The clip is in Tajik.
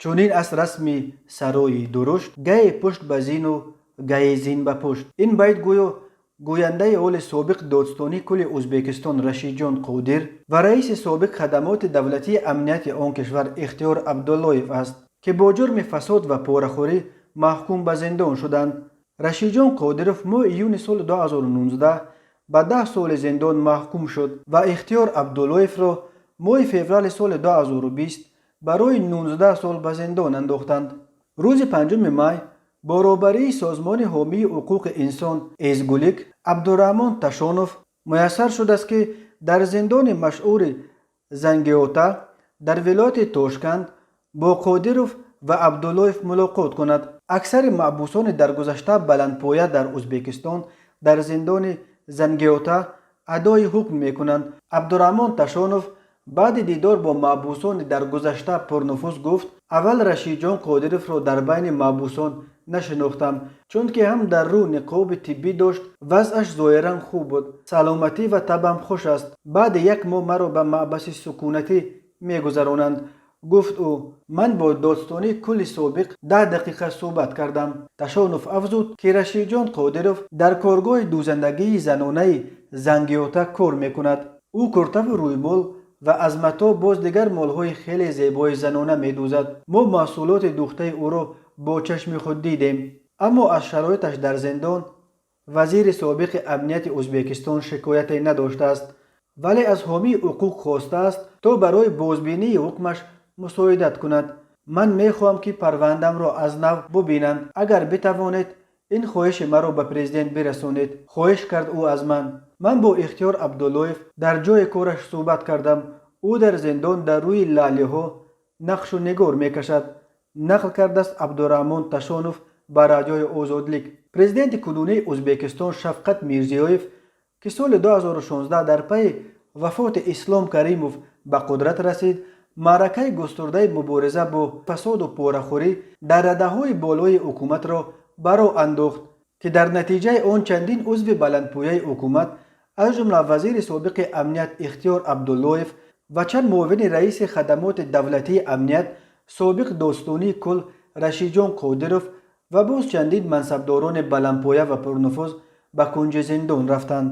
Чунин аст расми сарои дурушт, гае пушт ба зину, гае зин ба пушт. Ин байт гӯё гӯяндаи оли собиқ додстонии кулли Ӯзбекистон Рашидҷон Қодир ва раиси собиқ хадамоти давлатии амнияти он кишвар Ихтиёр Абдуллоев аст, ки бо ҷурми фасод ва порахӯрӣ маҳкум ба зиндон шуданд. Рашидҷон Қодиров моҳи июни соли 2019 ба 10 соли зиндон маҳкум шуд ва Ихтиёр Абдуллоевро моҳи феврали соли 2020 барои 19 сол ба зиндон андохтанд. Рӯзи 5 май бо роҳбарии созмони ҳомии ҳуқуқи инсон Эзгулик Абдураҳмон Ташонов муяссар шудааст, ки дар зиндони машҳури Зангиота дар вилояти Тошканд бо Қодиров ва Абдуллоев мулоқот кунад. Аксари маҳбусони дар гузашта баландпоя дар Ӯзбекистон дар зиндони Зангиота адои ҳукм мекунанд. Абдураҳмон Ташонов баъди дидор бо маҳбусони дар гузашта пурнуфуз гуфт: «Аввал Рашидҷон Қодировро дар байни маҳбусон нашинохтам, чунки ҳам дар рӯ ниқоби тиббӣ дошт. Вазъаш зоҳиран хуб буд, саломатӣ ва табам хуш аст. Баъди як моҳ маро ба маҳбаси сукунатӣ мегузаронанд», гуфт ӯ. «Ман бо додстонии кулли собиқ 10 дақиқа суҳбат кардам». Ташонов афзуд, ки Рашидҷон Қодиров дар коргоҳи дӯзандагии занонаи Зангиота кор мекунад. Ӯ куртаву рӯймол ва аз матоъ боз дигар молҳои хеле зебои занона медӯзад. Мо маҳсулоти дӯхтаи ӯро бо чашми худ дидем. Аммо аз шароиташ дар зиндон вазири собиқи амнияти Ӯзбекистон шикояте надоштааст, вале аз ҳомии ҳуқуқ хостааст, то барои бозбинии ҳукмаш мусоидат кунад. «Ман мехоҳам, ки парвандамро аз нав бубинанд. Агар битавонед, ин хоҳиши маро ба президент бирасонед», хоҳиш кард ӯ аз ман. Ман бо Ихтиёр Абдуллоев дар ҷои кораш суҳбат кардам. Ӯ дар зиндон дар рӯи лаълиҳо нақшу нигор мекашад, нақл кардааст Абдураҳмон Ташонов ба Радиои Озодлик. Президенти кунунии Ӯзбекистон Шавкат Мирзиёев, ки соли 2016 дар пайи вафоти Ислом Каримов ба қудрат расид, маъракаи густурдаи мубориза бо фасоду порахӯрӣ дар радаҳои болои ҳукуматро ба роҳ андохт, ки дар натиҷаи он чандин узви баландпояи ҳукумат, аз ҷумла вазири собиқи амният Ихтиёр Абдуллоев ва чанд муовини раиси хадамоти давлатии амният, собиқ додстонии кул Рашидҷон Қодиров ва боз чандин мансабдорони баландпоя ва пурнуфуз ба кунҷи зиндон рафтанд.